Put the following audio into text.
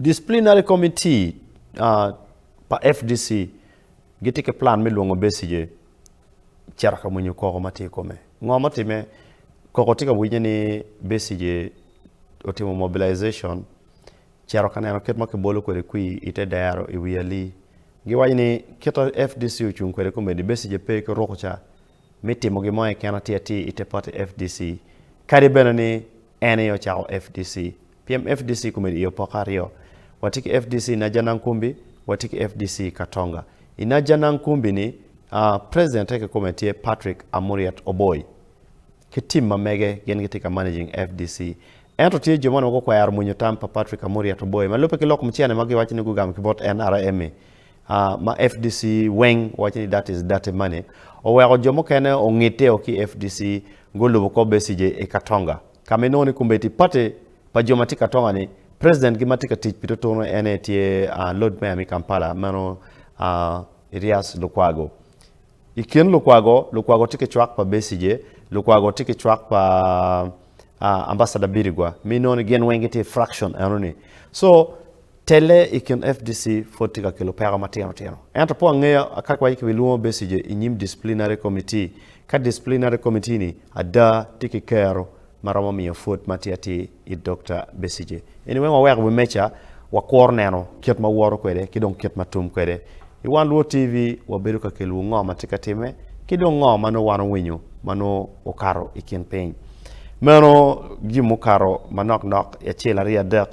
Disciplinary Committee pa FDC gitye ki plan me lwongo Besigye cito ka winyo koko ma tye i kome. Ngo ma otimme? Koko tye ka winye ni Besigye otimo mobilization cito ka neno kit ma kibolo kwede kwir i te dero i wi alii. Giwaco ni kit ma FDC ocung kwede komedi Besigye pe ki ruko ca me timo gin mo keken atir atir i te pati FDC kadi bene ni en aye ocako FDC. Pien FDC komedi iye opokke aryo. Watye ki FDC i Najjanankumbi, watye ki FDC i Katonga. I Najjanankumbi ni, president-te kikome tye Patrick Amuriat Oboi ki tim ma mege gin gitye ka managing FDC. Ento tye jo mono ma gukwero mwinyo tam pa Patrick Amuriat Oboi ma lubbe ki lok mucene ma giwaco ni gugamo ki bot NRM-mi ma FDC weng waco ni that is dirty money oweko jo mukene ongite o ki FDC gulubo kor Besigye i Katonga ka ma inongo ni kombeddi party pa jo ma tye Katonga ni president gi ma tye ka tic pi tutunu en aye tye Lord Mayor me Kampala meno Erias Lukwago. I kin Lukwago, Lukwago tye ki cwak pa Besigye, Lukwago tye ki cwak pa Ambassador Birigwa ma inongo ni gin weng gitye i fraction enoni. So telle i kin FDC pwod tye ka kelo peko matino tino. Ento pe wangeyo ka kiwaco kibilwongo Besigye i nyim disciplinary committee ka disciplinary committee ni ada tye ki kero ma romo miyo pwod ma tye atir i Dokta Besigye. Eni weng waweko wi meja wakworo neno kit ma woto kwede ki dong kit ma tum kwede. I Wan Luo TV wabedo ka kelwu ngo ma tye ka time ki dong ngo ma nongo wan owinyo ma nongo okato i kin piny. Meno jami mukato manok nok acel aryo adek.